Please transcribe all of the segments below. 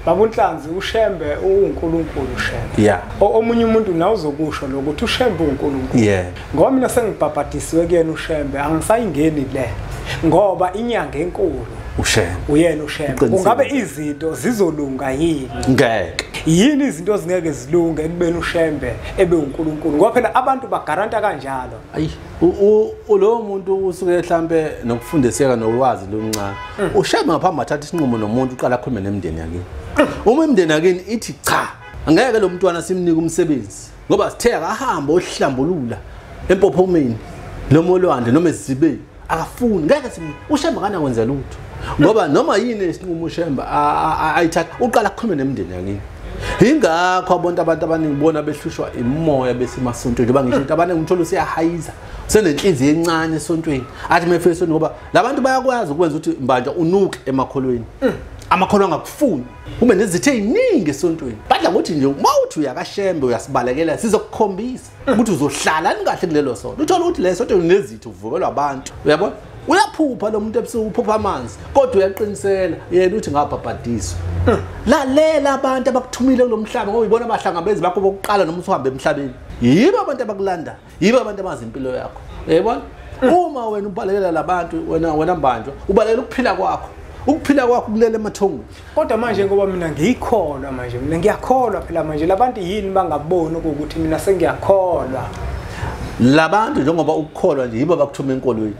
Baba uNhlanzi, uShembe uNkulunkulu uShembe. Yeah. Omunye umuntu nawe uzokusho lokuthi uShembe uNkulunkulu. Yeah. Ngoba mina sengibhabhadisiwe kuyena uShembe, angisayingeni le. Ngoba inyanga enkulu uShembe. Uyena uShembe. Ungabe izinto zizolunga yini? Ngeke. Yini izinto ezingeke zilunge ekubeni uShembe ebe uNkulunkulu? Ngoba phela abantu bagaranta kanjalo. Ayi, lowo muntu usuke mhlambe nokufundiseka nolwazi lomncane. uShembe ngaphambi athatha isinqumo nomuntu uqala akhulume nemndeni yakhe. Uma imndeni yakini ithi cha, angeke lo mntwana simnike umsebenzi ngoba sithe akahamba ohlambulula empophomeni noma olwandle noma ezibeni, akafuni, ngeke simnike. uShembe kanakwenza lutho ngoba noma yini isinqumo uShembe ayithatha uqala akhulume nemndeni yakini. Ingakho abantu abaningi bona behlushwa imoya besemasontweni, njengoba ngisho ukuthi abaningi umtholo useyahayiza, usenenhliziyo encane esontweni, athi mefesweni, ngoba labantu bayakwazi ukwenza ukuthi mbanja unuke emakholweni. Amakholwa angakufuni, ube nezitho eziningi esontweni. Badla ngokuthi nje uma uthi uyakaShembe uyasibalekela, sizokukhombisa ukuthi uzohlala kahle kulelo sonto. Uthola ukuthi le sonto unezitho, uvukelwa abantu. Uyabona? Uyaphupha lo muntu ebusuku, uphupha amanzi, kodwa uyaqinisela yena uthi ngabhabhadiswa. Lalela abantu abakuthumile kulomhlaba, ngoba ibona abahlangabezi bakho bokuqala noma usuhambe emhlabeni. Yibo abantu abakulanda, yibo abantu abazi impilo yakho. Uyabona? Uma wena ubalekela labantu, wena mbanjwa, ubalekela ukuphila kwakho. Ukuphila kwakho kulele emathongweni. Kodwa manje ngoba mina ngiyikholwa manje, mina ngiyakholwa phela manje, labantu yini bangaboni ukuthi mina sengiyakholwa? Labantu njengoba ukukholwa nje yibo abakuthuma enkolweni.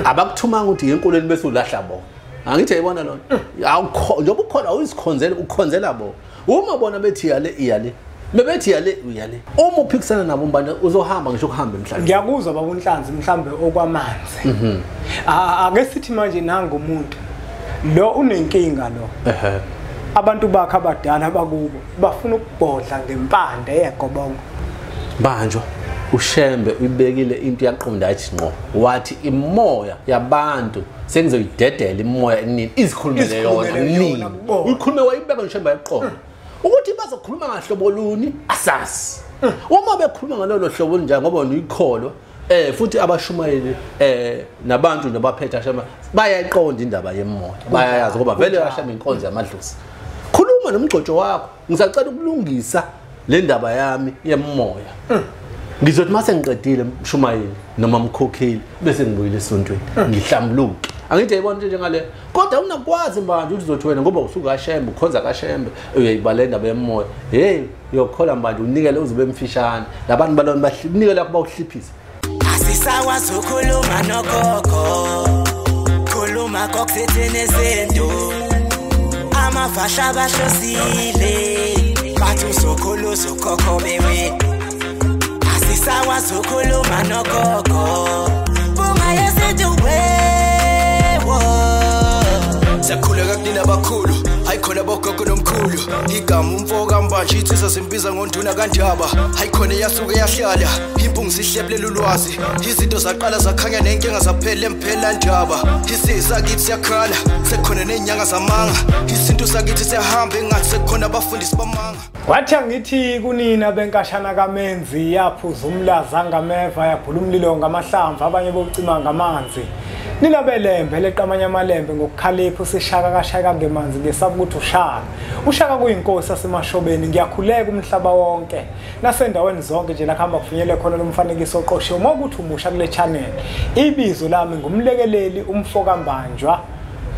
Abakuthumanga ukuthi enkolweni bese ulahla bona. Angithi ayibona lona. Awukho njengoba ukholwa uyizikhonzela, ukhonzela bona. Uma bona bethi yale iyale, bebethi yale uyale. Uma uphikisana nabo mbane uzohamba ngisho ukuhamba emhlabeni. Ngiyakuzwa baba uNhlanzi mhlambe okwamanzi. Ake sithi manje nanga umuntu lo unenkinga lo. Abantu bakhe abadala bakubo bafuna ukubhodla ngempande yegobongo. Banjwa uShembe uyibekile into yaqonda athi ngqo, wathi imoya yabantu sengizoyidedela imoya enini izikhulumele yona nini. Uyikhulume wayibeka uShembe yaqonda ukuthi bazokhuluma ngahlobo luni asasi. Uma bekhuluma ngalolo hlobo olunjani ngoba uyikholwa futhi abashumayeli nabantu nabaphethe Shembe bayayiqonda indaba yemoya, bayayazi ngoba vele yashema inkonzo yamadlozi. Khuluma nomgcotsho wakho, ngisacela ukulungisa le ndaba yami yemoya. Ngizothi mase ngiqedile mshumayeli noma mkhokheli bese ngibuyile esontweni ngihlambuluke. Angithi ayibona into njengale, kodwa unakwazi manje ukuthi uzothi wena ngoba usuka Shembe ukhonza kaShembe uyayibala indaba yemoya. Hey, uyokhola manje unikele uzobe emfishane labantu balona banikele kuba uhliphise. Asisakwazi ukukhuluma nogogo, khuluma kokuthini izinto, amafasha bahlosile bathi uzokhulu uzokhokho bewe. Asisakwazi ukukhuluma nogogo, bunga yesintu wewo. Siyakhuleka kunina abakhulu, hayikhona bogogo nomkhulu. Igama umfo kaMbanje insizwa simbiza ngonduna kaNdaba. Hayikhona eyasuke yahlala, impungu sihlephlela ulwazi. Izinto zaqala zakhanya nenkinga zaphela emphela ndaba. Isizwe sakithi siyakhala, sekukhona nezinyanga zamanga. Isintu sakithi siyahamba engathi sekukhona abafundisi bamanga. Wathi angithi kunina benkashana kaMenzi, yaphuza umlaza ngameva, yaphula umlilo ngamahlamvu, abanye bocima ngamanzi. Nina belembe leqamanye amalembe ngokukhalipha usishaka kashaka ngemanzi, ngesaba ukuthi ushaka. Ushaka kuyinkosi yasemashobeni. Ngiyakhuleka umhlaba wonke nasendaweni zonke nje la kuhamba kufinyele khona lomfanekiso oqoshiwe. Uma ukuthi umusha kule channel, ibizo lami ngumlekeleli umfoka Mbanjwa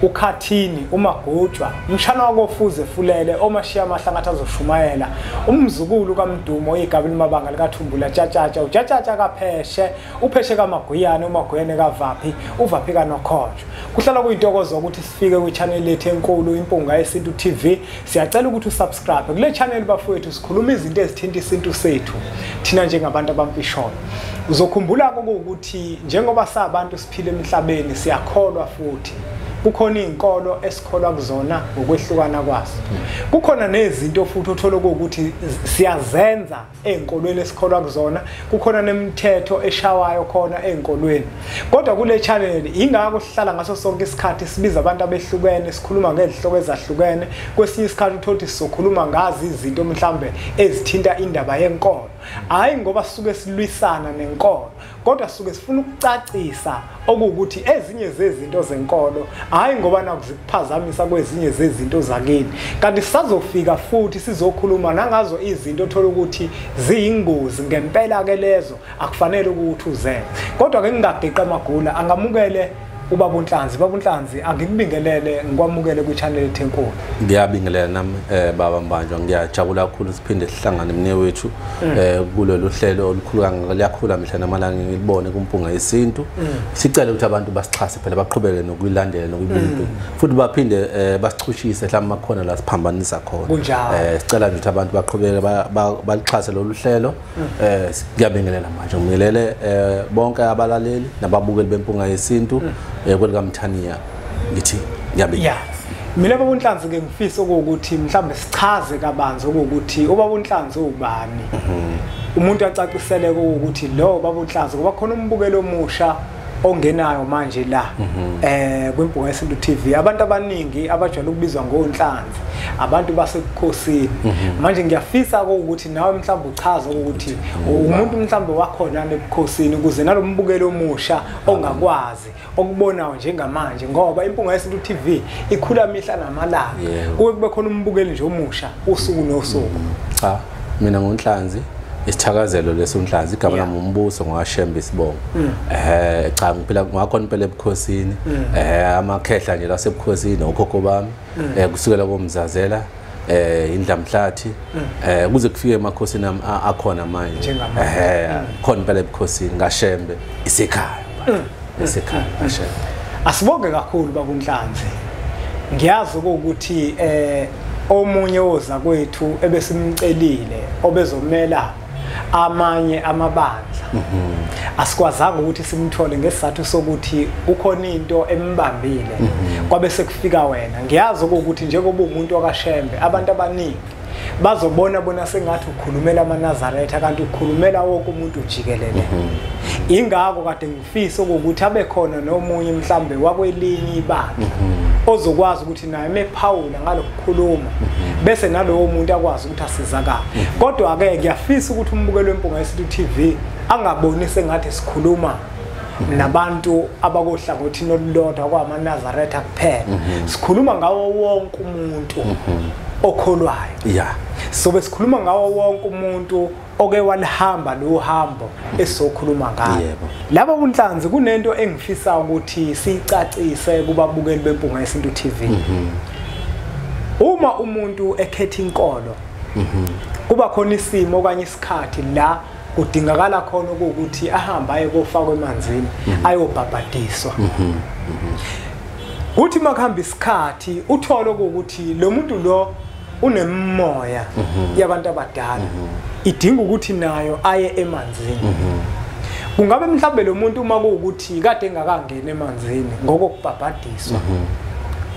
uKhathini uMagujwa, umshana wakofuze fulele omashiya amahlangathi azoshumayela, umzukulu kaMdumo igaba limabanga likaThumbula Tshatshatsha, uTshatshatsha kaPheshe, uPheshe kaMaguyane, uMaguyane kaVaphi, uVaphi kaNokhonjwa. Kuhlala kuyintokozo ukuthi sifike kwi-channel yethu enkulu Impunga Yesintu TV. Siyacela ukuthi usubscribe kule channel bafowethu, sikhuluma izinto ezithinta isintu sethu thina njengabantu abampisholo. Uzokhumbula ukuthi njengoba sabantu siphila emhlabeni siyakholwa, futhi kukhona izinkolo esikholwa kuzona ngokwehlukana kwazo. Kukhona nezinto futhi uthola ukuthi siyazenza ezinkolweni esikholwa kuzona, kukhona nemithetho eshawayo khona ezinkolweni. Kodwa kule channel ingakho sihlala ngaso sonke isikhathi sibiza abantu abehlukene, sikhuluma ngezihloko ezahlukene. Kwesinye isikhathi uthola ukuthi sizokhuluma ngazi izinto mhlambe ezithinta indaba yenkolo. Hayi ngoba sisuke silwisana nenkolo, kodwa sisuke sifuna ukucacisa okuwukuthi ezinye zezinto zenkolo hayi ngoba nakuziphazamisa kwezinye zezinto zakini. Kanti sisazofika futhi sizokhuluma nangazo izinto othola ukuthi ziyingozi ngempela ke lezo akufanele ukuthi uzenze. Kodwa ke ngingageqa amagula, angamukele ubaba uNhlanzi. Baba uNhlanzi, angikubingelele, ngikwamukele kwi-channel ethu enkulu. Ngiyabingelela nami baba Mbanjwa, ngiyajabula kakhulu siphinde sihlangane mne wethu kulolu hlelo olukhulu kangaka, liyakhula mihla namalanga, ngilibone kuMpunga Yesintu. Sicela ukuthi abantu basixhase phela, baqhubeke nokuyilandela nokuyibuka, futhi baphinde basichushise mhlawumbe makhona la siphambanisa khona. Sicela nje ukuthi abantu baqhubeke balixhase lolu hlelo. Ngiyabingelela manje, ngibingelele bonke abalaleli nababukeli beMpunga Yesintu kwelikamthaniya, ngithi ngiyabingelela. Mina baba uNhlanzi ke ngifisa ukuthi mhlambe sichaze kabanzi ukuthi ubaba uNhlanzi ubani. Umuntu acacisele ukuthi lo baba uNhlanzi, ngoba khona umbukelo omusha ongenayo manje la kwiMpunga Yesintu TV. Abantu abaningi abajwayele ukubizwa ngoNhlanzi abantu basebukhosini. Manje ngiyafisa ukuthi nawe mhlawumbe uchaze ukuthi umuntu mhlawumbe wakhona ebukhosini, ukuze nalombukelo omusha ongakwazi okubonayo njengamanje, ngoba iMpunga Yesintu TV ikhula mihla namalanga, kuke kube khona umbukeli nje omusha usuku nosuku. Cha, mina ngoNhlanzi, isithakazelo lesoNhlanzi, igama lami uMbuso ngokaShembe isibongo. Cha, ngiphila ngakhona impela ebukhosini. Amakhehla nje lasebukhosini okhokho bami, kusukela koMzazela, Indlamhlathi, kuze kufike emakhosini akhona manje. Khona impela ebukhosini ngaShembe, isekhaya. Isekhaya ngaShembe. Asibonge kakhulu baba uNhlanzi. Ngiyazi ukuthi omunye woza kwethu ebesimcelile obezomela amanye amabandla, asikwazanga ukuthi simthole ngesizathu sokuthi kukhona into embambile, kwabe sekufika wena. Ngiyazi ukuthi njengoba umuntu wakaShembe, abantu abaningi bazobona bona sengathi ukhulumela amaNazaretha, kanti ukhulumela wonke umuntu jikelele. Ingakho kade ngifisa ukuthi abe khona nomunye mhlambe wakwelinye ibandla ozokwazi ukuthi naye mephawula ngalokukhuluma, bese nalowo muntu akwazi ukuthi asizakale. Kodwa ke ngiyafisa ukuthi umbukelo weMpunga Yesintu TV angaboni sengathi sikhuluma nabantu abakohlangothini olulodwa kwamaNazaretha kuphela. Sikhuluma ngawo wonke umuntu okholwayo. Sobe sikhuluma ngawo wonke umuntu oke walihamba lo hambo esizokhuluma ngayo. Laba uNhlanzi, kunento engifisa ukuthi siyicacise kubabukeli beMpunga Yesintu TV. Uma umuntu ekhetha inkolo, kuba khona isimo okanye isikhathi la kudingakala khona ukuthi ahambe aye kofakwa emanzini ayobhabhadiswa. Kuthi makuhamba isikhathi uthole ukuthi lo muntu lo unemoya yabantu abadala, idinga ukuthi nayo aye emanzini. Kungabe mhlawumbe lo muntu uma kuwukuthi kade engakangeni emanzini ngokokubhabhadiswa,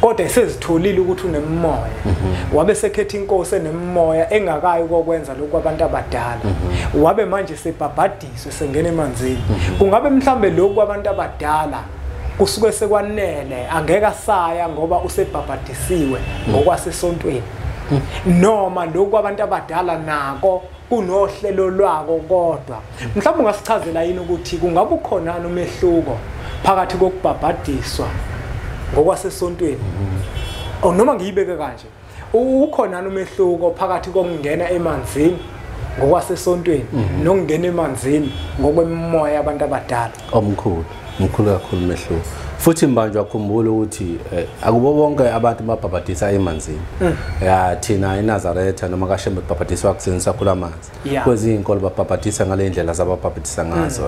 kodwa esezitholile ukuthi unemoya, wabe sekhetha inkosi enemoya engakayi kokwenza lokhu abantu abadala, wabe manje sebhabhadiswe sengena emanzini. Kungabe mhlawumbe lokhu abantu abadala kusuke sekwanele, angeke asaya ngoba usebhabhadisiwe ngokwasesontweni, noma lokhu abantu abadala nako kunohlelo lwako? Kodwa mhlawumbe ungasichazela yini ukuthi kungabe ukhona umehluko phakathi kokubhabhadiswa ngokwasesontweni, noma ngiyibeke kanje, ukhona umehluko phakathi kokungena emanzini ngokwasesontweni nokungena emanzini ngokwemimoya yabantu abadala? Omkhulu, mkhulu kakhulu umehluko. Futhi Mbanjwa, khumbula ukuthi akubo bonke abantu babhabhadisa emanzini. Ya, thina eNazaretha noma kaShembe babhabhadiswa kusebenziswa kula amanzi. Kwezinye inkolo babhabhadisa ngale ndlela zababhabhadisa ngazo.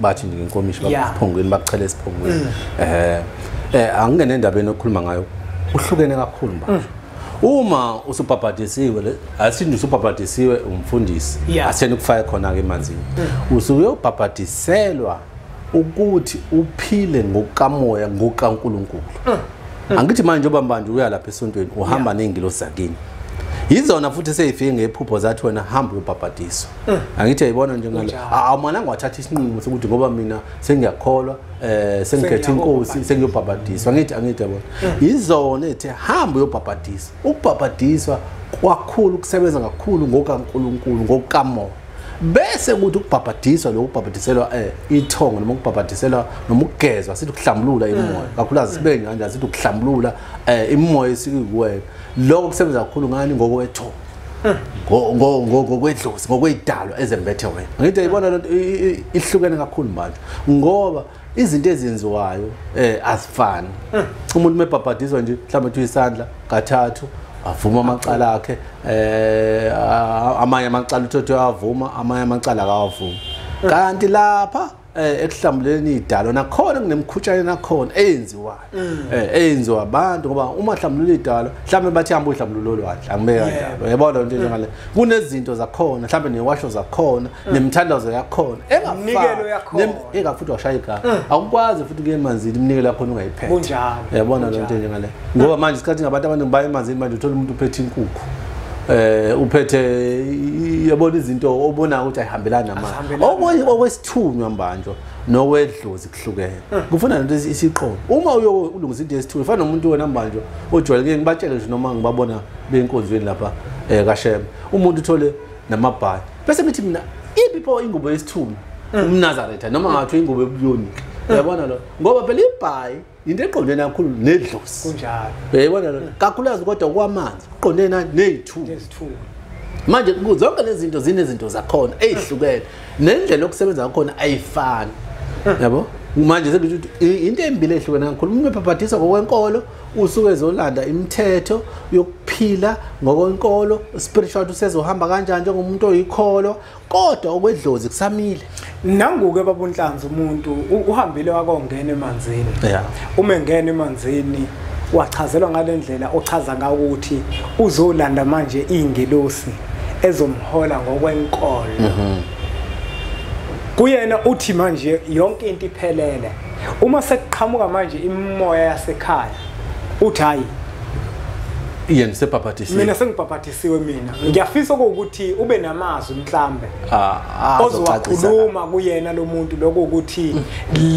Bathi nje inkomishi baphongweni, bakuchele esiphongweni. Angingene endabeni okhuluma ngayo, kuhlukene kakhulu Mbanjwa. Uma usubhabhadisiwe, asithi usubhabhadisiwe umfundisi, asitheni ukufaka khona ke emanzini, usuke uyobhabhadiselwa ukuthi uphile ngokukamoya ngokaNkuluNkulu. Angithi manje njengoba Mbanjwa uya lapha esontweni uhamba nezingilosi zakini, yizona futhi seyifike ngephupho zathi wena hamba uyobhabhadiswa. Angithi ayibona nje ngalo, awumananga wathatha isinqumo sokuthi ngoba mina sengiyakholwa, sengikhethe inkosi sengiyobhabhadiswa. Angithi yabona, yizona ethi hamba uyobhabhadiswa. Ukubhabhadiswa kwakhulu kusebenza kakhulu ngokaNkuluNkulu ngokukamoya. Bese kuthi ukubhabhadiswa lokhu kubhabhadiselwa ithongo noma ukubhabhadiselwa noma ukugezwa, sithi ukuhlambulula imoya. Kakhulukazi sibe kanjani sithi ukuhlambulula imoya esikuwena. Lokho kusebenza kakhulu ngani ngokwethongo, ngokwedlozi, ngokwedalwa ezembethe wena. Ngithi ayibona lento ihlukene kakhulu manje ngoba izinto ezenziwayo azifani. Umuntu mebhabhadiswa nje mhlawumbe uthi isandla kathathu avuma amacala akhe, amanye amacala uthethe avuma, amanye amacala akawavuma. Kanti lapha ekuhlambuleni idalo nakhona kunemkhutshane nakhona eyenziwayo, eyenziwa abantu ngoba uma hlambulula idalo mhlawumbe bathi hamba uhlambululo olwandle, angibeka kanjalo. Uyabona into njengale kunezinto zakhona mhlawumbe newasho zakhona nemithandazo yakhona engafani engafuthi washaya igama, awukwazi futhi kuye emanzini iminikelo yakhona ungayiphethe. Kunjalo. Uyabona lento njengale ngoba manje isikhathi ngabantu abaningi baye emanzini manje uthola umuntu uphethe inkukhu, uphethe yabona izinto obona ukuthi ayihambelani namanje. Okwesithunywa mbanjwa nokwedlozi kuhlukene, kufuna lento isiqondo. Uma uyolungisa into yesithunywa fana nomuntu wena mbanjwa ojwayeleke ngibatshele nje noma ngibabona benkonzweni lapha kaShembe, umuntu uthole namabhadi bese ngithi mina iphi pho ingubo yesithunywa umNazaretha noma ngathi ingubo ebuyonike. Uyabona lo ngoba phela ibhayi into eqondene kakhulu nedlozi. Kunjalo. Uyayibona lo kakhulukazi kodwa kwamanzi kuqondene nani nezithunywa. Manje zonke lezi zinto zinezinto zakhona ezihlukene nendlela yokusebenza ngakhona ayifani. Yabo manje sengisho ukuthi into embili ehlukene kakhulu. Umuntu ebhabhadiswa ngokwenkolo usuke ezolanda imithetho yokuphila ngokwenkolo, spiritual usezohamba kanjani njengomuntu oyikholo, kodwa okwedlozi kusamile. Nanguke baba uNhlanzi, umuntu uhambile wakongena emanzini. Uma engena emanzini wachazelwa ngalendlela ochaza ngayo ukuthi uzolanda manje ingelosi ezomhola ngokwenkolo. Kuyena uthi manje yonke into iphelele. Uma sekuqhamuka manje imimoya yasekhaya uthi hayi yena sebhabhadisiwe, mina sengibhabhadisiwe mina. Ngiyafisa ukuthi ube namazwi mhlambe ozowakhuluma kuyena lo muntu lokho ukuthi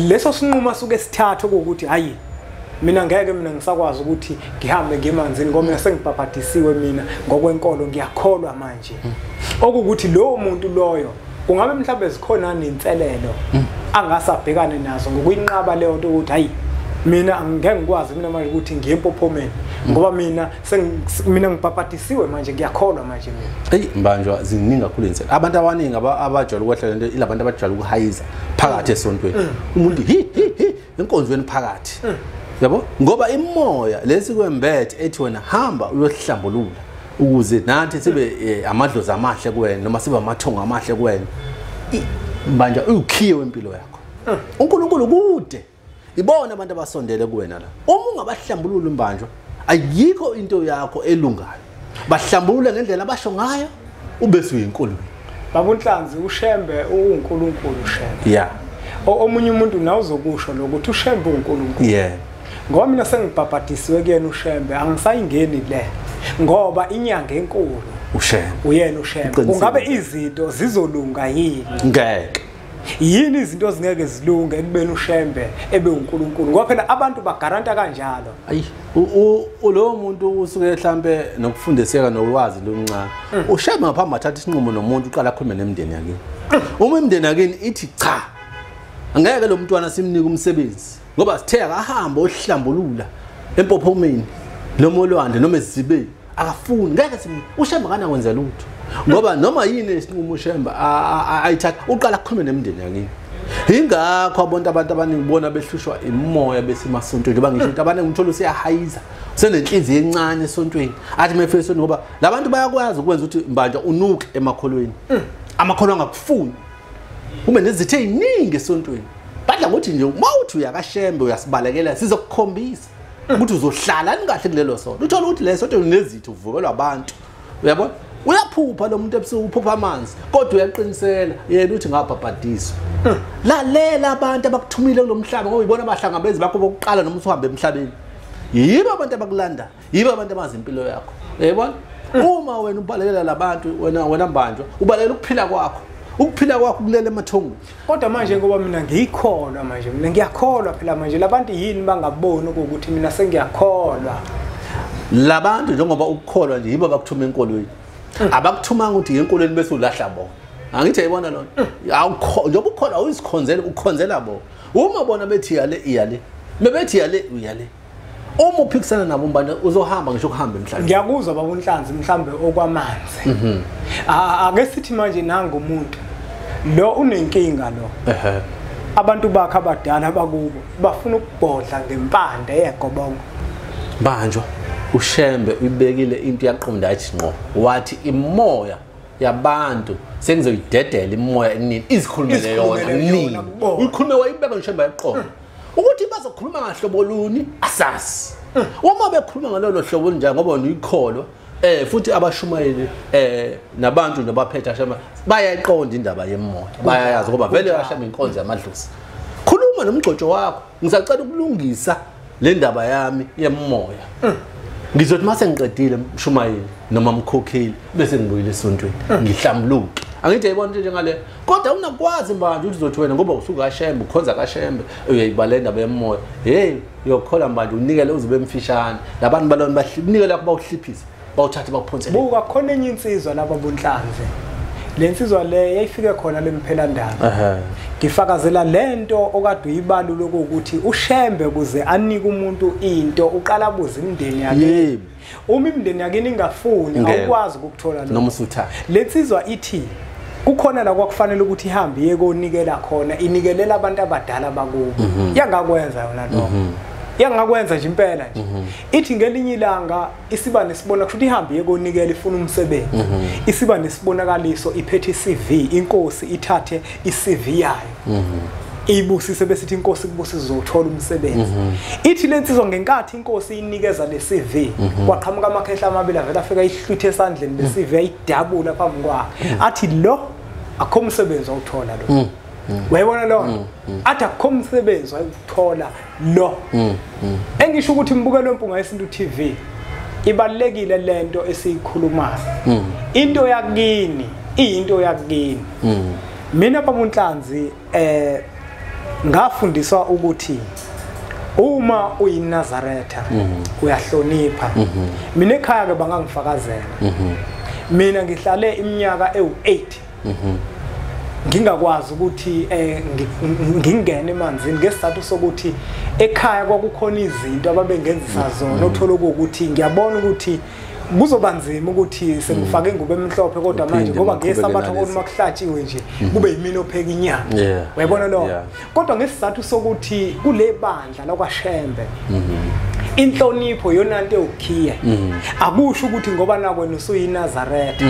leso sinqumo suke sithatha ukuthi hayi mina ngeke mina ngisakwazi ukuthi ngihambe ngemanzini ngoba mina sengibhabhadisiwe mina ngokwenkolo ngiyakholwa manje. Okukuthi lowo muntu loyo kungabe mhlawumbe zikhona nenselelo angasabhekane nazo ngokuyinqaba leyo nto ukuthi hayi mina angeke ngikwazi mina manje ukuthi ngiye empophomeni ngoba mina mina ngibhabhadisiwe manje ngiyakholwa manje mina. Hey mbanjwa ziningi kakhulu inselelo. Abantu abaningi abajwayele ukwehla lento ilabantu abajwayele ukuhayiza phakathi esontweni. Umuntu hi hi hi enkonzweni phakathi. Yabo ngoba imoya lesi kwembethe ethi wena hamba uyohlambulula ukuze nathi sibe amadlozi amahle kuwena noma sibe amathongo amahle kuwena. Mbanjwa uyukhiye wempilo yakho. uNkulunkulu kude. Ibona abantu abasondele kuwena la. Uma ungabahlambulula imbanjwa ayikho into yakho elungayo. Bahlambulule ngendlela abasho ngayo ube uyinkulu. Baba uNhlanzi, uShembe uNkulunkulu uShembe. Yeah. Omunye umuntu nawe uzokusho lokuthi uShembe uNkulunkulu. Yeah. Ngoba mina sengibhabhadisiwe kuyena uShembe angisayingeni le ngoba inyanga enkulu uShembe uyena uShembe. Kungabe izinto zizolunga yini? Ngeke. Yini izinto ezingeke zilunge ekubeni uShembe ebe uNkulunkulu? Ngoba phela abantu bagaranta kanjalo. Ayi lowo muntu usuke mhlambe nokufundiseka nolwazi lomncane. uShembe ngaphambi athatha isinqumo nomuntu uqala akhulume nemindeni yakini. Uma imindeni yakini ithi cha angeke lo mntwana simnike umsebenzi ngoba sithe akahamba ohlambulula empophomeni noma olwandle noma ezibeni akafuni, ngeke sim uShembe kanakwenza lutho ngoba noma yini isinqumo uShembe ayithatha uqala akhulume nemindeni yakini. Ingakho abantu abaningi bona behlushwa imoya besemasontweni njengoba ngisho ukuthi abaningi umtholo useyahayiza usenenhliziyo encane esontweni athi mefike esontweni ngoba labantu bayakwazi ukwenza ukuthi mbanjwa unuke emakholweni, amakholwa angakufuni, ube nezitho eziningi esontweni. Badla ngokuthi nje uma uthi uyakaShembe uyasibalekela sizokukhombisa ukuthi uzohlala kahle kulelo sonto. Uthola ukuthi leso sonto unezitho uvukelwa abantu. Uyabona? Uyaphupha lo muntu ebusuku uphupha amanzi kodwa uyaqinisela yena uthi ngabhabhadiswa. Lalela abantu abakuthumile kulomhlaba ngoba ibona abahlangabezi bakho bokuqala noma usuhambe emhlabeni. Yibo abantu abakulanda, yibo abantu abazi impilo yakho. Uyabona? Uma wena ubalekela labantu wena mbanjwa ubalekela ukuphila kwakho. Ukuphila kwakho kulele emathongweni. Kodwa manje ngoba mina ngiyikholwa manje mina ngiyakholwa phela manje labantu yini bangaboni ukuthi mina sengiyakholwa. Labantu njengoba ukukholwa nje yibo abakuthuma enkolweni. Abakuthumanga ukuthi enkolweni bese ulahla bona. Angithi ayibona lona. Awukho njengoba ukhona awuzikhonzela ukhonzela bo. Uma bona bethi yale iyale. Bebethi yale uyale. Uma uphikisana nabo mbani uzohamba ngisho ukuhamba emhlabeni. Ngiyakuzwa baba uNhlanzi mhlambe okwamanzi. Ake sithi manje nanga umuntu lo unenkinga lo. Abantu bakhe abadala bakubo bafuna ukubhodla ngempande yegobongo. Banjwa uShembe uyibekile into yaqonda athi ngqo wathi imoya yabantu sengizoyidedela imoya enini izikhulumele yona nini. Uyikhulume wayibeka uShembe yaqonda. Ukuthi bazokhuluma ngahlobo luni asasi. Uma bekhuluma ngalolo hlobo njalo ngoba uyikholwa futhi abashumayeli nabantu nabaphethe Shembe bayayiqonda indaba yemoya. Bayayazi ngoba vele yashamba inkonzo yamadlozi. Khuluma nomgcotsho wakho ngisacela ukulungisa le ndaba yami yemoya. Ngizothi mase ngiqedile mshumayeli noma mkhokheli bese ngibuyile esontweni ngihlambuluke. Angithi ayibona into njengale kodwa unakwazi manje ukuthi uzothi wena ngoba usuka kaShembe ukhonza kaShembe uyayibala indaba yemoya. Hey uyokhola manje unikele uzobe emfishane labantu balona banikele lapho bawuhliphisa bawuthathe bakuphonsele. Buka khona enye insizwa lapha boNhlanzi. Le nsizwa le yayifike khona lemphelandaba. Ngifakazela lento okade uyibalula ukuthi uShembe kuze anike umuntu into uqala abuze imindeni yakhe. Uma imindeni yakhe ingafuni awukwazi ukukuthola lokho. Noma usuthatha. Le nsizwa ithi kukhona la kwakufanele ukuthi ihambe iye konikela khona inikelela abantu abadala bakubo. Yangakwenza yona lokho. Yangakwenza nje impela nje. Ithi ngelinye ilanga isiba nesibona kusho ukuthi ihambe iye konikela ifuna umsebenzi. Isiba nesibonakaliso iphethe iCV inkosi ithathe iCV yayo. Ibusise bese ithi inkosi kubusise uzothola umsebenzi. Ithi lensizwa ngenkathi inkosi inikeza le CV kwaqhamuka amakhehla amabili avela afika ihluthe esandleni le CV ayidabula phambi kwakhe. Athi lo akho umsebenzi awuthola lo. Uyayibona lo? Athi akho umsebenzi awuthola lo. Engisho ukuthi imbukelo weMpunga Yesintu TV ibalekile lento esiyikhulumayo. Into yakini iyinto yakini. Mina baba uNhlanzi ngafundiswa ukuthi uma uyiNazaretha uyahlonipha. Mina ekhaya ke bangangifakazela. Mina ngihlale iminyaka ewu8 ngingakwazi ukuthi ngingene emanzini ngesizathu sokuthi ekhaya kwakukhona izinto ababengenzisa zona othola ukuthi ngiyabona ukuthi kuzoba nzima ukuthi sengifake ingubo emhlophe kodwa manje ngoba ngesabatha kodwa uma kuhlatshiwe nje kube yimina opheka inyama. Uyabona lo? Kodwa ngesizathu sokuthi kule bandla lakwaShembe inhlonipho yona into ewukhiye. Akusho ukuthi ngoba nakwena usuyiNazaretha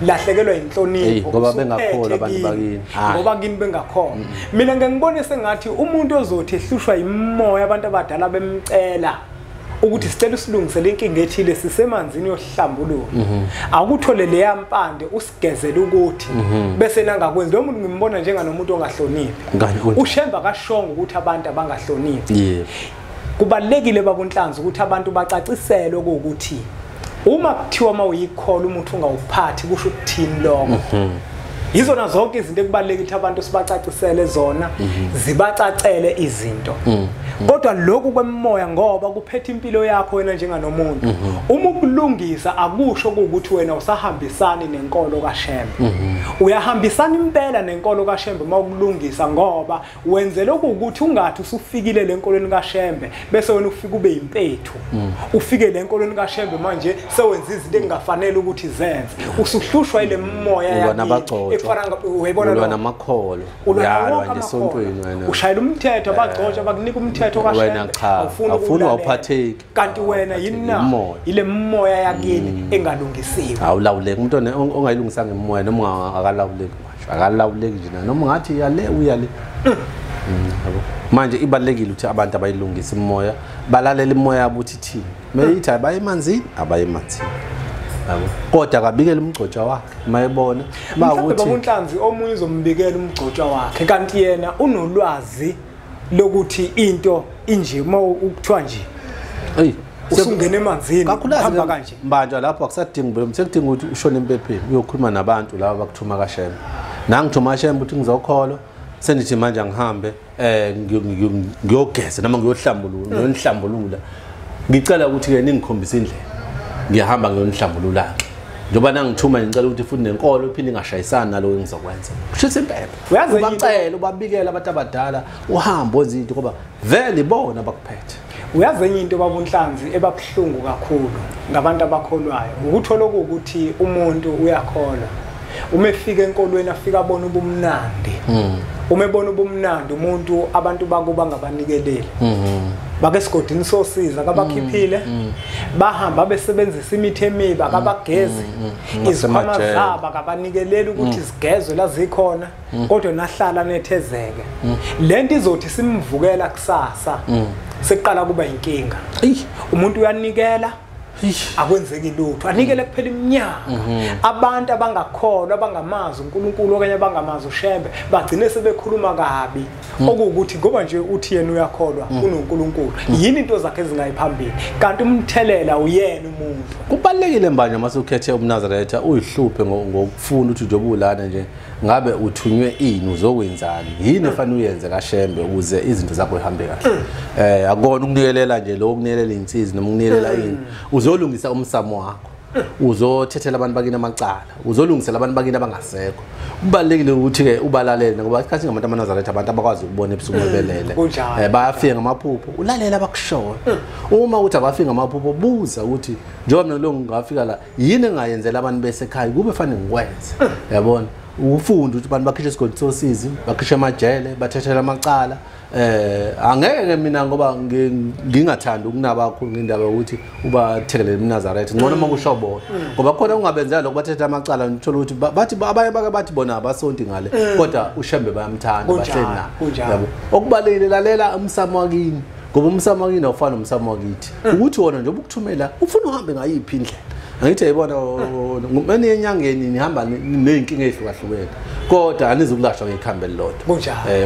lahlekelwa inhlonipho ngoba bengakholwa abantu bakini. Ngoba kini bengakholwa. Mina ngengibone sengathi umuntu ozothi ehlushwa imoya abantu abadala bemcela ukuthi sicela usilungisele inkinga ethile sisemanzini yohlambuluko. Akuthole leya mpande usigezele ukuthi bese nangakwenzi lo muntu ngimbona njenganomuntu ongahloniphi. uShembe akashongo ukuthi abantu abangahloniphi. Kubalekile baba uNhlanzi ukuthi abantu bacaciselwe ukuthi uma kuthiwa mawuyikholwa umuntu ungawuphathi kusho ukuthini lokho. Yizona zonke izinto ekubalulekile ukuthi abantu sibacacisele zona zibacacele izinto. Kodwa lokhu kwemoya ngoba kuphethe impilo yakho wena njenganomuntu. Uma ukulungisa akusho ukuthi wena usahambisani nenkolo kaShembe. Uyahambisana impela nenkolo kaShembe mawukulungisa ngoba wenzele ukuthi ungathi usufikile lenkolweni kaShembe bese wena ufika ube impethu. Ufike lenkolweni kaShembe manje sewenza izinto engafanele ukuthi zenze. Usuhlushwa ile moya yakhe efana uyayibona lo namakholwa. Uyalwa nje esontweni wena. Ushayela umthetho abagcotsha bakunika umthetho kaShembe. Awufuni awuphatheki. Kanti wena yini na? Ile moya yakini engalungisiwe. Awulawuleki umuntu ongayilungisanga imoya noma akalawuleki manje. Akalawuleki nje noma ungathi yale uyale. Yabo. Manje ibalekile ukuthi abantu abayilungisa imoya, balalela imoya yabo ukuthi ithini. Meyithi abaye emanzini, abaye emanzini. Yabo. Kodwa akabikele umgcotsha wakhe mayebona mawukuthi baba uNhlanzi omunye uzombikela umgcotsha wakhe kanti yena unolwazi lokuthi into inje uma ukuthiwa nje. Hey, usungena emanzini hamba kanje. Mbanjwa lapho akusadingi bro, sekudinga ukuthi ushone empepheni uyokhuluma nabantu laba bakuthuma kaShembe. Nangithuma kaShembe ukuthi ngizokholwa sendithi manje angihambe ngiyogeza noma ngiyohlambulula, ngiyonihlambulula. Ngicela ukuthi ke ningikhombise indlela. Ngiyahamba ngiyonihlambulula ke. Njengoba nangithuma ngicela ukuthi futhi nenkolo iphinde ingashayisani naloko engizokwenza. Kushisa impepho. Ubacela ubabikela abantu abadala uhambe wenze into ngoba vele ibona bakuphethe. Uyazi enye into baba uNhlanzi ebabuhlungu kakhulu ngabantu abakholwayo ukuthola ukuthi umuntu uyakholwa uma efika enkolweni afika abona ubumnandi. Uma ebona ubumnandi umuntu abantu bakuba ngabanikeleli. Bake esigodini sosiza kabakhiphile bahamba besebenzisa imithi emibi akabagezi izikhwama zabo akabanikeleli ukuthi zigezwe la zikhona kodwa nahlala nethezeke. Lento izothi simvukela kusasa seqala kuba inkinga. Umuntu uyanikela akwenzeki lutho, anikele kuphela iminyaka. Abantu abangakholwa abangamazi uNkulunkulu okanye abangamazi uShembe bagcine sebekhuluma kabi okuwukuthi ngoba nje uthi yena uyakholwa unoNkulunkulu yini into zakhe ezingayiphambili kanti umthelela uyena umuntu. Kubalekile mbanje mase ukhethe umNazaretha uyihluphe ngokufuna ukuthi njengoba ulana nje ngabe uthunywe ini uzokwenzani yini efanele uyenze kaShembe ukuze izinto zakho zihambe kahle. Akona ukunikelela nje lo ukunikelela insizi noma ukunikelela ini, uzolungisa umsamo wakho, uzothethela abantu bakini amacala, uzolungisela abantu bakini abangasekho. Kubalekile ukuthi ke ubalalele ngoba isikhathi ngabantu amaNazaretha abantu abakwazi ukubona ebusuku belele. Bayafika ngamaphupho, ulalela abakushoyo. Uma uthi abafika ngamaphupho buza ukuthi njengoba mina lo ngingafika la yini engayenzela abantu besekhaya kube fanele ngikwenze. Yabona ufunda ukuthi abantu bakhishwe isigodi sosizi, bakhishwe amajele, bathethela amacala. Angeke mina ngoba ngingathanda ukunaba kakhulu ngendaba yokuthi ubathekelele eMnazaretha ngcono uma kusho bona ngoba khona ungabenzela lokho bathethe amacala ngithola ukuthi bathi abanye bake bathi bona abasonti ngale kodwa uShembe bayamthanda bahleli naye. Yabo okubalekile lalela umsamo wakini ngoba umsamo wakini awufani nomsamo wakithi ukuthi wona njengoba ukuthumela ufuna uhambe ngayiphi indlela. Angithi ayibona ngumene enyangeni nihamba nezinkinga ezihlukahlukene kodwa anizukulashwa ngekhambi elilodwa.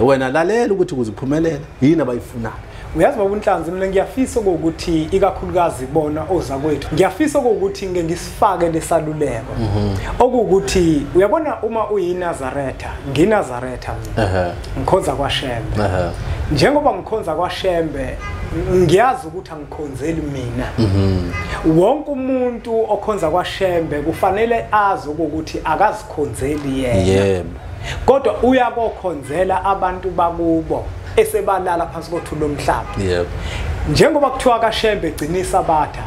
Wena lalela ukuthi ukuze uphumelele yini abayifunayo. Uyazi baba uNhlanzi mina ngiyafisa ukuthi ikakhulukazi bona ozakwethu ngiyafisa ukuthi ngeke ngisifake lesaluleko okuwukuthi uyabona uma uyiNazaretha ngiNazaretha mina ngikhonza kwaShembe. Njengoba ngikhonza kwaShembe ngiyazi ukuthi angikhonzeli mina. Wonke umuntu okhonza kwaShembe kufanele azi ukuthi akazikhonzeli yena. Kodwa uyakokhonzela abantu bakubo esebalala phansi kothuli lomhlaba. Yebo. Njengoba kuthiwa kaShembe gcina isabatha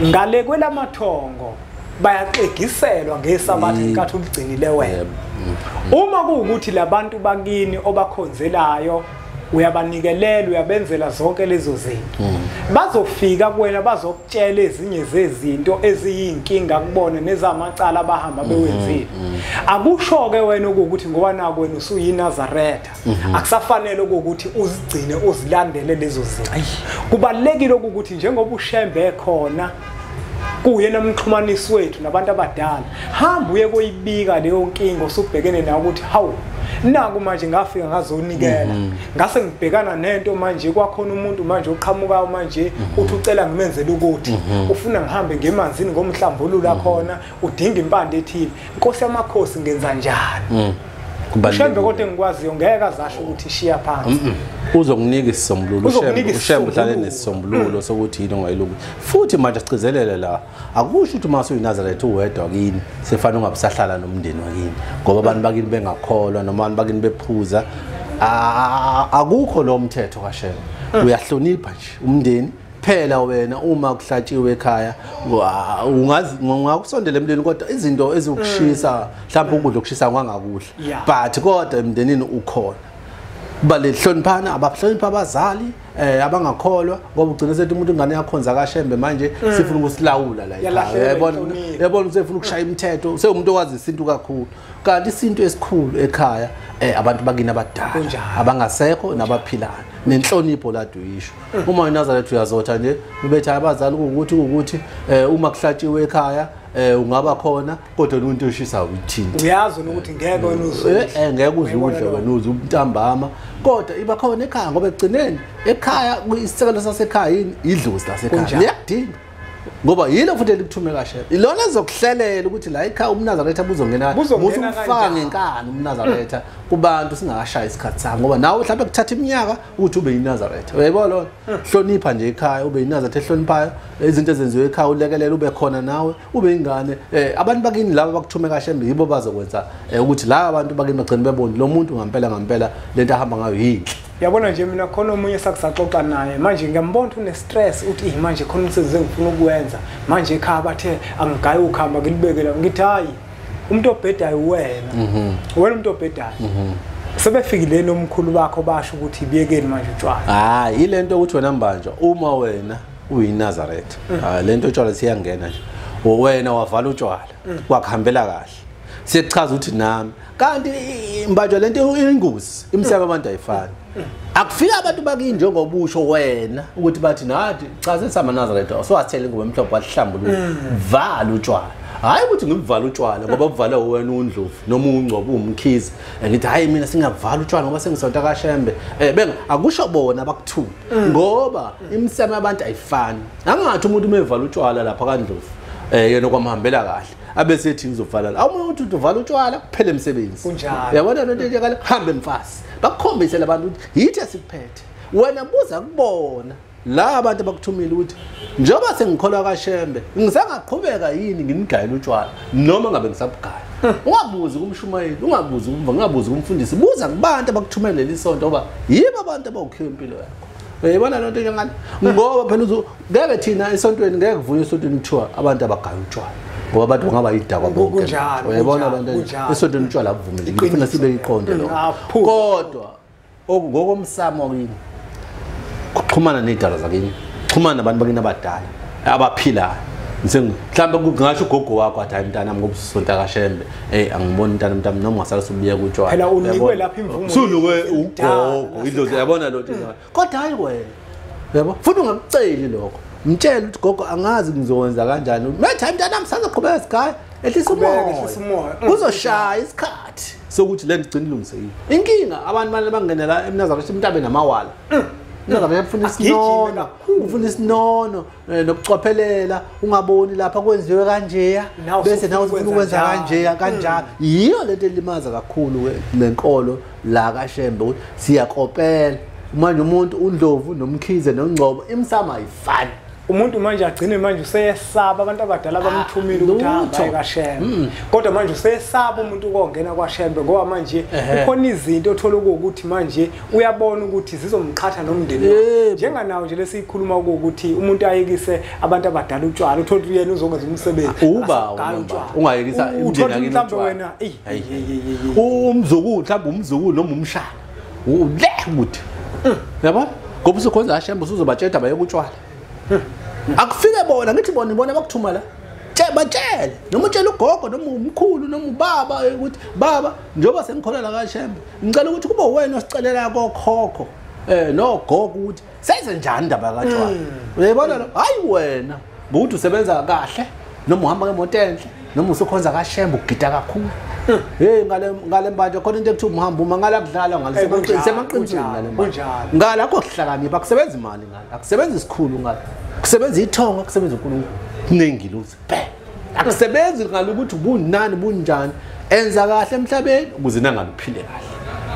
ngale kwelamathongo bayaxegiselwa ngesabatha ngenkathi uligcinile wena. Uma kuwukuthi labantu bakini obakhonzelayo uyabanikelela uyabenzela zonke lezo zinto bazofika kuwena bazokutshela ezinye zezinto eziyinkinga kubona nezamacala abahamba bewenzile. Akusho ke wena ukuthi ngoba naku wena usuyiNazaretha akusafanele ukuthi uzigcine uzilandele lezo zinto. Kubalekile ukuthi njengoba uShembe ekhona kuyena umxhumanisi wethu nabantu abadala hamba uye koyibika leyo nkinga osubhekene nayo ukuthi hawu naku manje ngafika ngazonikela ngase ngibhekana nento manje kwakhona umuntu manje oqhamukayo manje uthi ucela ngimenzele ukuthi ufuna ngihambe ngemanzini ngomhlambululo khona udinga impande ethile inkosi yamakhosi ngenza njani. uShembe kodwa engikwaziyo ngeke azasho ukuthi shiya phansi. Uzokunika isisombululo uShembe uhlale nesisombululo sokuthi yini ongayilungi. Futhi manje sichizelele la akusho ukuthi uma usuyiNazaretha uwedwa kini sefana ungabisahlala nomndeni wakini ngoba abantu bakini bengakholwa noma abantu bakini bephuza. Akukho lo mthetho kaShembe. Uyahlonipha nje umndeni phela wena uma kuhlatshiwe ekhaya ungazi ungakusondela emlilweni kodwa izinto ezokushisa mhlawumbe ukudla okushisa kwangakudla but kodwa emndenini ukhona. Balehloniphana abahlonipha abazali abangakholwa ngoba ugcina sethi umuntu ingane yakhonza kaShembe manje sifuna ukusilawula la ekhaya. Yabona usefuna ukushaya imithetho sewumuntu owazi isintu kakhulu kanti isintu esikhulu ekhaya abantu bakini abadala abangasekho nabaphilayo nenhlonipho ladu yisho. Uma uyiNazaretha uyazotha nje ubethi abazali ukuthi uma kuhlatshiwe ekhaya ungaba khona kodwa umuntu oshisa uyithinta uyazi ukuthi ngeke wena uzudle ngeke uzudle wena uze umntambama kodwa iba khona ekhaya ngoba ekugcineni ekhaya isisekelo sasekhaya yini idlozi lasekhaya liyakudinga. Ngoba yilo futhi elikuthume kaShembe. Ilona ezokuhlelela ukuthi la ekhaya umNazaretha buzongena, uzumfaka ngenkani umNazaretha kubantu singakashaya isikhathi sakho, ngoba nawe mhlawumbe kuthatha iminyaka ukuthi ube yiNazaretha. Uyayibona lona? Hlonipha nje ekhaya, ube yiNazaretha ehloniphayo, izinto ezenziwe ekhaya ulekelele, ube khona nawe, ube ingane. Abantu bakini laba bakuthume kaShembe yibo bazokwenza ukuthi la abantu bakini bagcine bebone lo muntu ngempela ngempela lento ahamba ngayo yinhle. Yabona nje mina khona omunye sakusaxoxa naye manje ngiyambona une stress uthi manje khona umsebenzi engifuna ukuwenza manje ekhaya bathe angigayi ukhamba ngilibekela, ngithi hayi umuntu obhedayo wena, wena umuntu obhedayo. Sebefikile nomkhulu bakho basho ukuthi ibiyekeni manje utshwala. Hayi ilento ukuthi wena Mbanjwa uma wena uyiNazaretha, lento utshwala siyangena nje, wena wavala utshwala kwakuhambela kahle, siyachaza ukuthi nami kanti Mbanjwa lento ingozi imsebe abantu ayifani. Akufika abantu bakini njengoba usho wena ukuthi bathi nathi cha sesamaNazaretha so wathela ingubo emhlophe wahlambulula vala utshwala. Hayi ukuthi ngimvala utshwala ngoba uvala wena uNdlovu noma uNgcobo uMkhize, ngithi hayi mina singavala utshwala ngoba sengisonta kaShembe. Benga akusho bona bakuthume ngoba imiseme yabantu ayifani. Angathi umuntu umevala utshwala lapha kaNdlovu yena kwamhambela kahle abesethi uzovala la. Awumuntu uthi uvala utshwala kuphela emsebenzi. Uyabona lento nje kale hambe mfasi. Bakukhombise labantu ukuthi yithi esikuphethe. Wena buza kubona la abantu abakuthumile ukuthi njengoba sengikholwa kaShembe ngisangaqhubeka yini nginigayela utshwala noma ngabe ngisabugaya. Ungabuzi kumshumayeli, ungabuzi kumva, ungabuzi kumfundisi, buza kubantu abakuthumele lisonto ngoba yibo abantu abawukhiwe impilo yakho. Uyayibona lento njengale? Ngoba phela ngeke thina esontweni ngeke kuvunywe esontweni kuthiwa abantu abagaya utshwala ngoba abantu bangaba yidakwa bonke. Uyayibona lento esontweni utshwala abuvumelekile, ngifuna sibe iqonde lokho. Kodwa ngokomsamo kini kuxhumana nezidalwa zakini, xhumana nabantu bakini abadala abaphilayo. Mhlawumbe kungasho ugogo wakho athi hayi mntanami ngoba usonta kaShembe, angiboni mntanami noma ungasala subuye kutshwala. Phela unikwe lapha imvumo. Usunikwe ugogo idlozi, uyabona lo nto. Kodwa hayi wena. Uyabo? Futhi ungakuceli lokho. Mtshele ukuthi gogo angazi ngizokwenza kanjani. Methi hayi mntanami sazoqhubeka sikhaya, ehlisa umoya. Kuzoshaya isikhathi sokuthi le nto igcine ilungisekile. Inkinga abantu manje bangenela eMnazaretha umuntu abe namawala. Ufuna isinono, ufuna isinono nokucophelela, ungaboni lapha kwenziwe kanjeya bese nawe ufuna ukwenza kanjeya kanjalo. Yiyo lento elimaza kakhulu lenkolo la kaShembe ukuthi siyakopela manje umuntu uNdlovu noMkhize noNgcobo imsamo ayifani. Umuntu manje agcine manje useyesaba abantu abadala bamthumile ukuthi ahambe kaShembe, kodwa manje useyesaba umuntu ukongena kwaShembe ngoba manje kukhona izinto othola ukuthi manje uyabona ukuthi zizomqhatha nomndeni wakhe. Njenganawo nje lesikhuluma ukuthi umuntu ayekise abantu abadala utshwala, uthola ukuthi yena uzokwenza umsebenzi uba ungayekisa imndeni yakini utshwala. Umzukulu mhlawumbe umzukulu noma umshana ule ukuthi uyabona ngoba usukhonza kaShembe usuzobatshela bayeke utshwala. Akufike bona ngithi bona ibona abakuthuma la, batshele noma utshele ugogo noma umkhulu noma ubaba ukuthi baba njengoba sengikholwa la kaShembe ngicela ukuthi kube wena osicelela kokhokho nogogo ukuthi senze njani indaba katshwala. Uyayibona lo? Hayi wena ngokuthi usebenza kahle noma uhamba ngemoto enhle noma usukhonza kaShembe ugida kakhulu. Hey ngale Mbanjwa khona into ekuthiwa umhamba uma ngala kudlala ngale semaqinisweni ngale Mbanjwa. Ngala akho kuhlakanipha, akusebenza imali ngale, akusebenza isikhulu ngale, kusebenza ithonga, kusebenza uNkulunkulu. Kuningi lutho. Akusebenzi ngale ukuthi ubunani bunjani, enza kahle emhlabeni ukuze nangale uphile kahle.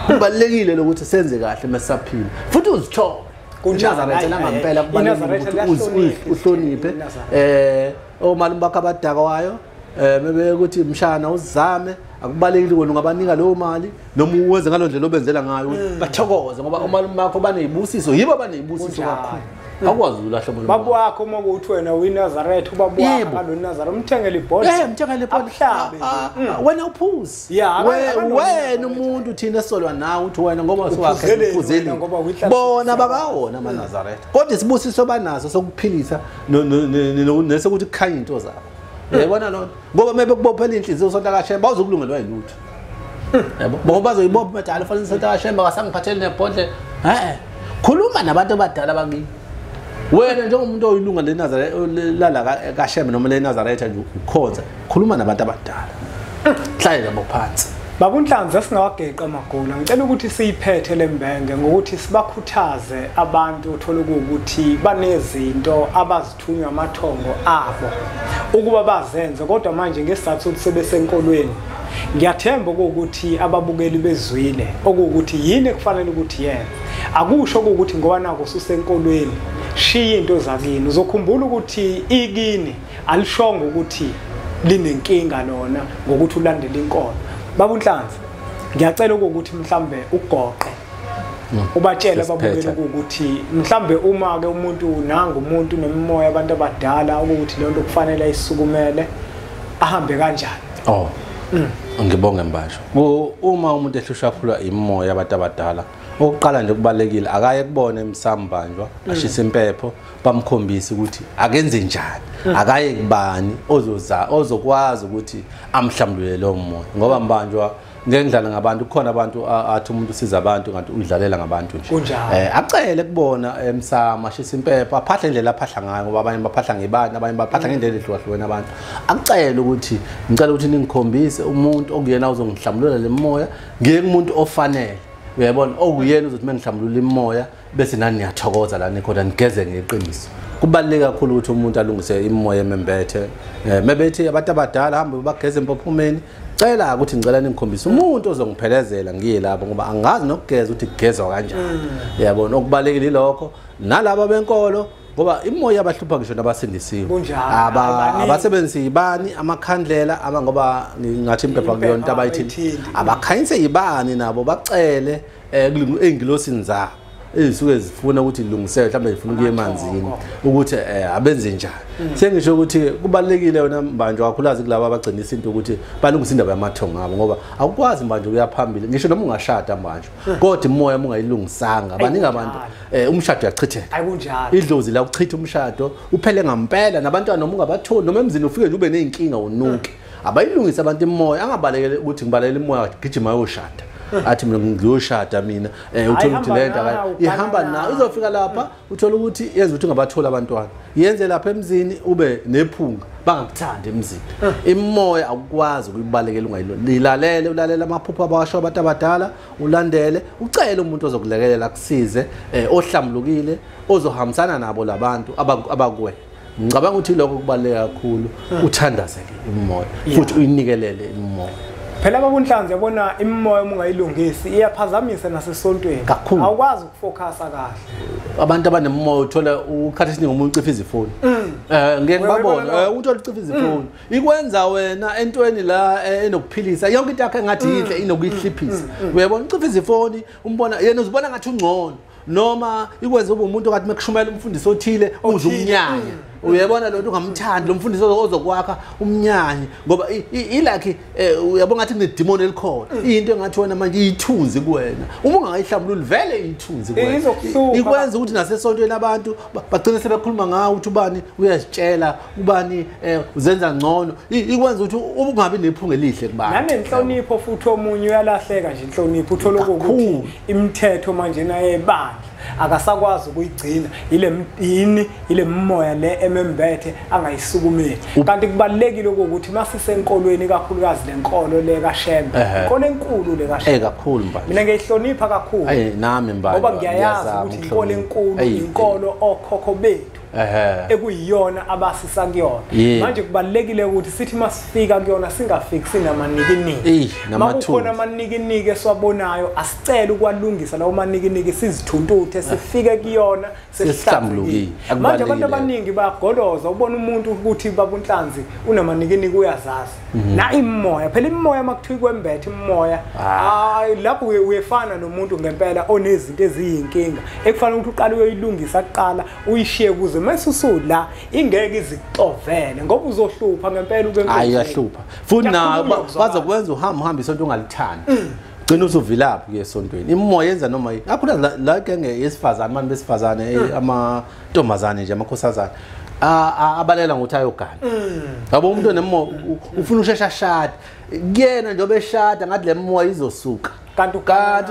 Kubalekile lokuthi senze kahle mesisaphila. Futhi uzithobe. Kunjalo ngempela kubalekile ukuthi uhloniphe omalume bakho abadakwayo bebe ukuthi mshana uzame, akubalekile wena ungabanika leyo mali noma uwenze ngalo ndlela obenzela ngayo bathokoze ngoba omalume bakho banezibusiso, yibo banezibusiso kakhulu. Akwazi ulahla umalume baba wakho uma kuthi wena uyiNazaretha, ubaba wakho kaloNazaretha umthengele ibhodlela, mthengele ibhodlela wena uphuze wena umuntu thina esolwa nawe uthi wena ngoba usuwakhe uphuzeli bona bakawona amaNazaretha, kodwa isibusiso banaso sokuphilisa nesokuthi kukhanye into zakho. Uyayibona lona? Ngoba maybe kubophela inhliziyo usonta kaShembe awuzukulungelwa yilutho. Yabo? Ngoba bazoyibopha badala fanele usonta kaShembe akasangiphatheli nebhodlela. Khuluma nabantu abadala bakini. Wena njengomuntu oyilunga leNazaretha lala kaShembe noma leNazaretha nje ukhonza, khuluma nabantu abadala. Hlale nabo phansi. Baba uNhlanzi, asingawageqa amagula. Ngicela ukuthi siyiphethe lembenge ngokuthi sibakhuthaze abantu uthola ukuthi banezinto abazithunywa amathongo abo ukuba bazenze, kodwa manje ngesizathu sokuthi sebesenkolweni. Ngiyathemba ukuthi ababukeli bezwile okuwukuthi yini ekufanele ukuthi yenze. Akusho ukuthi ngoba nako ususenkolweni shiya into zakini. Uzokhumbula ukuthi ikini alishongo ukuthi linenkinga lona ngokuthi ulandele inkolo. Baba uNhlanzi, ngiyacela ukuthi mhlambe ugoqe ubatshele ababukeli ukuthi mhlambe uma ke umuntu nanga umuntu nemimoya abantu abadala ukuthi le nto kufanele ayisukumele ahambe kanjani. Oh. Ngibonge Mbasho. Uma umuntu ehlushwa kakhulu imimoya abantu abadala, okokuqala nje kubalekile akaye kubona emsambanjwa ashise impepho bamkhombise ukuthi akenze njani, akaye kubani ozoza ozokwazi ukuthi amhlambulule lo moya. Ngoba mbanjwa ngeke ngidlala ngabantu, kukhona abantu athi umuntu usiza abantu kanti udlalela ngabantu nje. Acele kubona emsamo ashise impepho aphahle indlela aphahla ngayo, ngoba abanye baphahla ngebani, abanye baphahla ngendlela ehlukahlukene abantu. Acele ukuthi ngicela ukuthi ningikhombise umuntu okuyena ozongihlambulula le moya, ngiye kumuntu ofanele. Uyabona okuyena uzothi mengihlambulula imoya bese nani niyathokoza la nikhona nigeze ngeqiniso. Kubaluleke kakhulu ukuthi umuntu alungise imoya emembethe. Mebethi abantu abadala hambe bageze empophomeni, cela ukuthi ngicela ningikhombise umuntu ozongiphelezela ngiye lapho, ngoba angazi nokugeza ukuthi kugezwa kanjani. Uyabona okubalekile lokho nalabo benkolo, ngoba imoya abahlupha ngisho nabasindisiwe abasebenzisi ibani amakhandlela ngoba ngathi impepha kuyona abayithinti, abakhanyise ibani nabo bacele ey'ngilosini zabo ezisuke zifuna ukuthi ilungiseke, mhlawumbe zifuna ukuya emanzini ukuthi abenze njani. Sengisho ukuthi kubalulekile wena Mbanjwa kakhulukazi kulabo abagcina isinto ukuthi balungise indaba yamathongo abo, ngoba awukwazi Mbanjwa ukuya phambili ngisho noma ungashada Mbanjwa, kodwa imoya uma ungayilungisanga baningi abantu umshado uyachitheka. Ayikunjalo, idlozi la ukuchitha umshado uphele ngampela, nabantwana noma ungabatholi noma emzini ufike nje ube ney'nkinga unuke. Abayilungise abantu imoya, angabalekele ukuthi ngibalekele imoya gijima ayoshada, athi mina ngiyoshada mina, uthola ukuthi lento ihamba nayo izofika lapha uthola ukuthi yenza ukuthi ungabathola abantwana, yenze lapha emzini ube nephunga bangakuthandi emzini. Imoya awukwazi ukuyibalekela ungayilalele, ulalela amaphupho abasho abantu abadala, ulandele ucele umuntu ozokulekelela akusize, ohlambulukile ozohambisana nabo labantu abakuwe. Ngicabanga ukuthi lokho kubaluleke kakhulu, uthandazeke imoya futhi uyinikelele imoya. Phela Baba uNhlanzi, yabona imimoya uma ungayilungisi iyaphazamisa nasesontweni, awukwazi ukufocusa kahle. Abantu abanemimoya uthola ukhathi esiningi umuntu ucifa izifoni. Ngeke ngibabone uthola ucifa izifoni ikwenza wena entweni la enokuphilisa yonke into yakhe engathi yinhle inokuyihliphisa. Uyabona ucifa izifoni umbona yena uzibona ngathi ungcono, noma ikwenza ube umuntu okathi mekushumela umfundisi othile uze umnyanya. Uyabona lo nto ungamthandi lo mfundisi ozokwakha umnyanya, ngoba ilakhi uyabona ngathi kunedemon elikhona, into engathi wena manje iyithunzi kuwena, uma ungayihlambululi vele iyithunzi kuwena, ikwenza ukuthi nasesontweni abantu bagcine sebekhuluma ngawe ukuthi ubani uyazitshela, ubani uzenza ngcono, ikwenza ukuthi ungabi nephunga elihle kubantu. Nanenhlonipho futhi omunye uyalahleka nje inhlonipho, uthola ukuthi imithetho manje naye ebandla akasakwazi ukuyigcina, ile ile moya le emembethe angayisukumeli. Kanti kubalekile ukuthi masisenkolweni kakhulukazi lenkolo le kaShembe, inkolo enkulu le kaShembe kakhulu Mbanje, mina ngiyihlonipha kakhulu nami Mbanje, ngoba ngiyayazi ukuthi inkolo enkulu inkolo okhokho bethu ekuyiyona abasisa kuyona. Manje kubalekile ukuthi sithi masifika kuyona singafiki sinamanikiniki. Makukhona amanikiniki esiwabonayo asicele ukwalungisa lawo manikiniki, sizithuntuthe sifike kuyona sesihlambulukile. Manje abantu abaningi bayagoloza, ubona umuntu ukuthi Baba uNhlanzi unamanikiniki uyazazi na imoya. Phela imoya makuthiwa kwembethe imoya, hayi lapho uyefana nomuntu ngempela onezinto eziyinkinga ekufanele ukuthi uqale uyoyilungisa kuqala uyishiye kuze masusu la ingeke izixovele, ngoba uzohlupha ngempela uke. Hayi uyahlupha futhi na bazokwenza uhamba isonto ungalithandi, gcina usuvilaphi kuye esontweni. Imoya yenza noma yini kakhulu la genge yesifazane, abantu besifazane, amantombazane nje, amakhosazane abalela ngokuthi ayogana. Yabo umuntu onemoya ufuna ushesha ashade, kuyena njengoba eshada ngathi le moya izosuka, kanti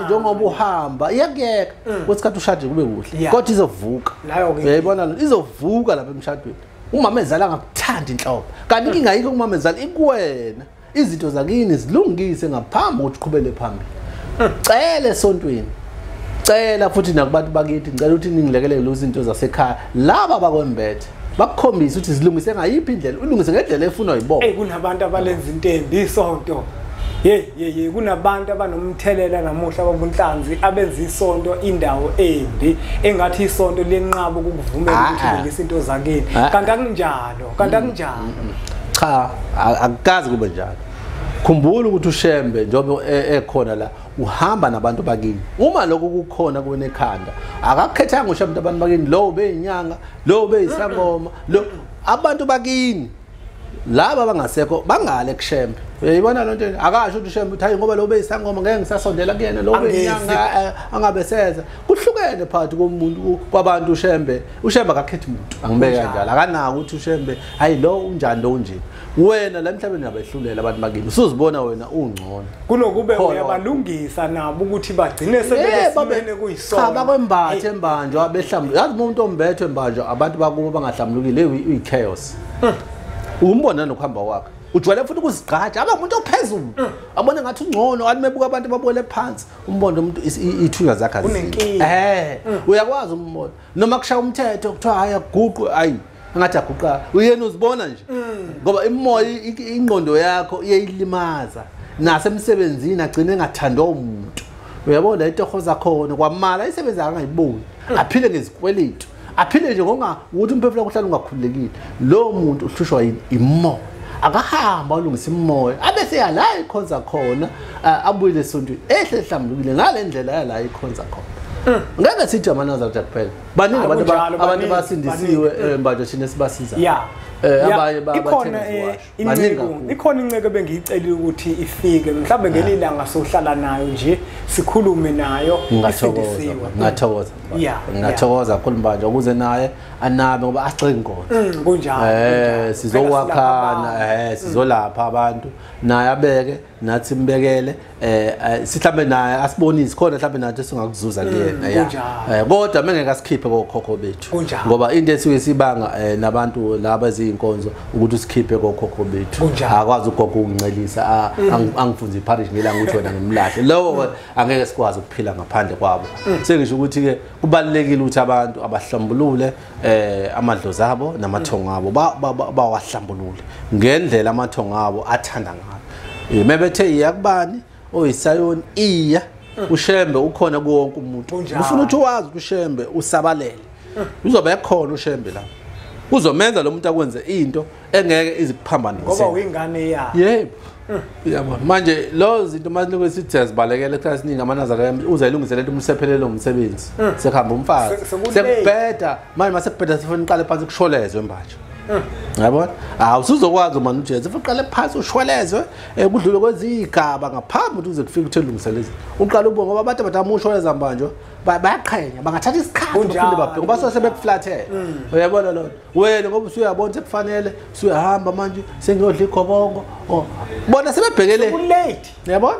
njengoba uhamba iyakuyeka kwesikhathi ushade kube kuhle, kodwa izovuka. Uyayibona izovuka lapha emshadweni. Umama ezala angakuthandi inhlobo, kanti inkinga ayikho kumama ezala, ikuwena. Izinto zakini zilungise ngaphambi kokuthi uqhubele phambili. Cela esontweni, cela futhi nakubantu bakithi, ngicela ukuthi ningilekelele izinto zasekhaya. Laba bakwembethe bakukhombisa ukuthi zilungise ngayiphi indlela, ulungise ngendlela efunwa yibona. Hey, kunabantu abalenza into embi isonto. Hey, kunabantu abanomthelela namuhla babunhlanzi abenza isonto indawo embi, engathi isonto lenqaba ukuvumela ukuthi ulungise into zakini. Kanti akunjalo, kanti akunjalo. Cha, akukazi kube njalo. Khumbula ukuthi uShembe njengoba ekhona la uhamba nabantu bakini. Uma lokho kukhona kuwena ekhanda, akakukhethanga uShembe abantu bakini, lo beyinyanga, lo beyisangoma, lo abantu bakini laba abangasekho bangale kuShembe. Uyayibona lonto, akasho ukuthi uShembe uthi hayi ngoba lo beyisangoma ngeke ngisasondela kuyena, lo beyinyanga angabe seza. Kuhlukene phakathi komuntu kwabantu. uShembe, uShembe akakhethi umuntu, angibeka kanjalo. Akanako ukuthi uShembe hayi lo unjani lo unjeni. Wena la emhlabeni uyabehlulela abantu bakini, usuzibona wena ungcono kunokube uyabalungisa nabo ukuthi bagcine sebesimene kuyisona. Cha, bakwembathe embanjwa behlambuluka. Yazi umuntu ombethwe embanjwa abantu bakubo bangahlamulukile, uyi-chaos. Umbona nokuhamba kwakhe, ujwayele futhi ukuzigqaja, aba umuntu ophezulu, abone ngathi ungcono, athi mebuka abantu babukele phansi. Umbona umuntu ithunya zakhe azinkinga. Uyakwazi umbona noma kushaya umthetho kuthiwa hayi aguqwe, hayi angathi aguqa, uyena uzibona nje ngoba imoya ingqondo yakho iyayilimaza. Nasemsebenzini agcine engathandwa umuntu. Uyabona itoho zakhona kwamala isebenza angayiboni, aphile ngezikweletu, aphile nje ngoba ukuthi umphefumulo kuhlala ungakhululekile. Lo muntu uhlushwa imoya, akahamba alungisa imoya abese yala ikhonza khona, abuyele esontweni ehle ehlambulukile ngale ndlela yala ikhonza khona. Ngeke sithi amaNazaretha kuphela, baningi abantu basindisiwe manje thina sibasiza. Abanye babathenga. Ikhona inceke bengiyicelile ukuthi ifike mhlawumbe ngelilanga sohlala nayo nje sikhulume nayo isindisiwe. Ngathokoza, ngathokoza kakhulu manje ukuze naye anabe ngoba asigxeke inkonzo. Kunjalo. Sizokwakhana, sizolapha abantu, naye abeke nathi simbekele, sihlambe naye asibonise khona mhlambe nathi singakuzuza kuyena. Kodwa mengeke asikhiphe kokhokho bethu, ngoba into esuke sibanga nabantu laba ezinkonzo ukuthi usikhiphe kokhokho bethu. Akwazi ugogo ukuncelisa angifunze iparish ngelanga ukuthi wena ngimlahle lowo, angeke sikwazi ukuphila ngaphandle kwabo. Sengisho ukuthi ke kubalekile ukuthi abantu abahlambulule amadlozi abo namathongo abo, bawahlambulule ngendlela amathongo abo athanda ngayo. Mebethe iya kubani oyisayoni iya uShembe ukhona kuwo wonke umuntu. Ufuna ukuthi wazi ukuthi uShembe usabalele, uzobe ekhona uShembe la, uzomenza lo muntu akwenze into engeke izikuphambanise ngoba uyingane yakhe. Yebo, uyabona manje lo zinto manje lokho sithi siyazibalekela esikhathini esiningi. amaNazaretha uzayilungisa lento umsephelele umsebenzi, sekuhamba umfazi sekubheda manje, masekubheda sifuna uqale phansi kusholezwe manje. Yabona, awusuzokwazi manje uJesu uqale phansi ushwelezwe kudlule kwezigaba ngaphambi ukuthi uze kufike uthelungisa lezi. Uqala ubonga ngoba abantu abadama ushweleza manje bayaqhenya, bangathatha isikhathi baphinde babheke ngoba sebekuflathela. Uyabona lona wena ngoba usuyabona sekufanele usuyahamba manje sengiyodla igobongo, bona sebebhekele kulate. Uyabona,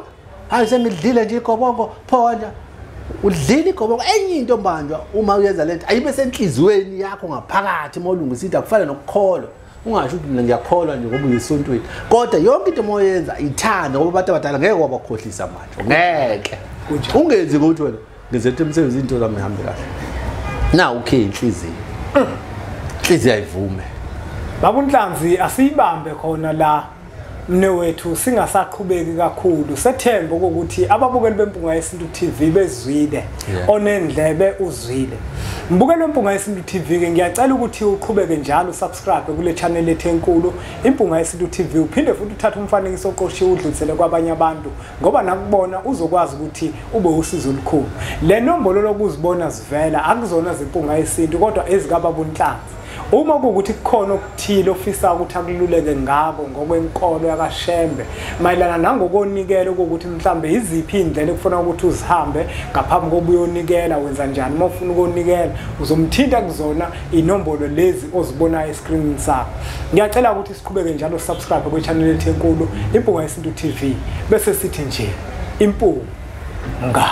hayi sengidlile nje igobongo pho nje udlile igobongo. Enye into mbanjwa uma uyenza lento ayibe senhlizweni yakho ngaphakathi uma ulungisa into, akufana nokukholwa. Ungasho ukuthi mina ngiyakholwa nje ngoba uyisontweni, kodwa yonke into uma uyenza ithande ngoba abantu abadala ngeke wabakhohlisa manje, ngeke ungenzi ukuthi wena ngizethe emsebenzini into zami ihambe kahle. Na ukhe inhliziyo, inhliziyo ayivume. Babunhlanzi asiyibambe khona la mnewethu, singasaqhubeki kakhulu. Sethemba ukuthi ababukeli beMpunga Yesintu TV bezwile, onendlebe uzwile. Mbukeli weMpunga Yesintu TV ke ngiyacela ukuthi uqhubeke njalo subscribe kule channel ethu enkulu Impunga Yesintu TV, uphinde futhi uthathe umfanekiso oqoshiwe udlulisele kwabanye abantu ngoba nakubona uzokwazi ukuthi ube usizo olukhulu. Le nombolo lokuzibona zivela akuzona zeMpunga Yesintu kodwa ezikababunhlanzi. Uma kuwukuthi kukhona okuthile ofisa ukuthi akululeke ngako ngokwenkolo yakaShembe mayelana nangokonikela, ukuthi mhlambe iziphi indlela ekufuna ukuthi uzihambe ngaphambi kokuba uyonikela, wenza njani uma ufuna ukunikela, uzomthinta kuzona inombolo lezi ozibonayo escreenini sakho. Ngiyacela ukuthi siqhubeke njalo subscribe kwi-channel yethu enkulu Impunga Yesintu TV, bese sithi nje impunga.